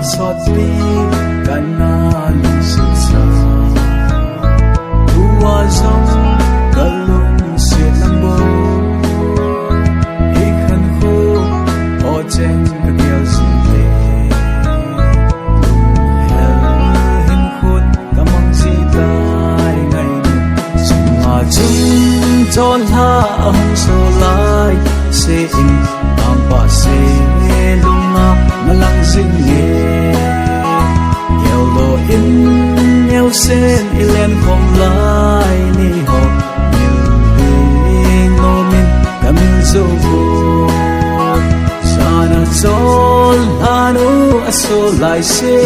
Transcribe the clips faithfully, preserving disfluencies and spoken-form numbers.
Sotpi kana lungset sa, tua jong kalungset nabol. Ikhan khu, o cheng kagel jing te. Lunghel hin khut kamang ji tai ngai. Sunga chun chonlha ahung so lai se in, tangpa se lunga nalang jing e. Keu lo in neu sen ilen khom lai ni ho, mil ding nomin kamil jo ko. Sana chonlha nu aso lai se.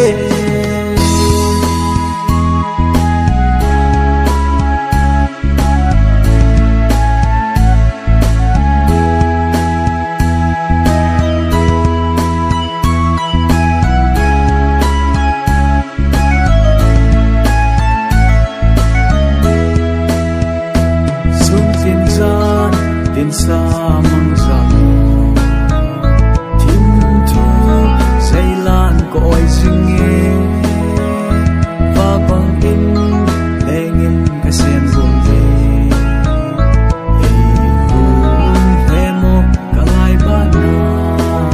Sun tin jan, tin sa mang jam. Thim thu, seilan ko oi jing e. Va bang in, leng in ka sen gum ve. Ei hung he mo, ka lai ba na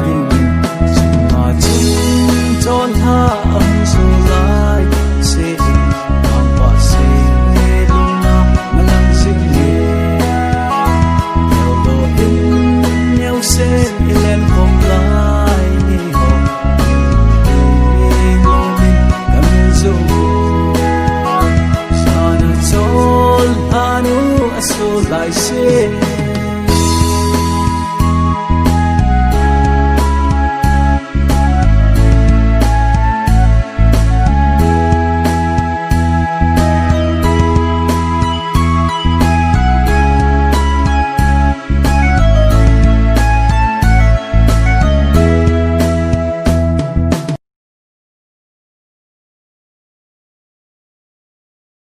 ding in. Sunga chun chonlha ahung so lai se in, tangpa se lunga nalang jing e. Keu lo in neu sen ilen khom lai ni ho, ding nomin kamil jo. Sana chonlha nu aso lai se.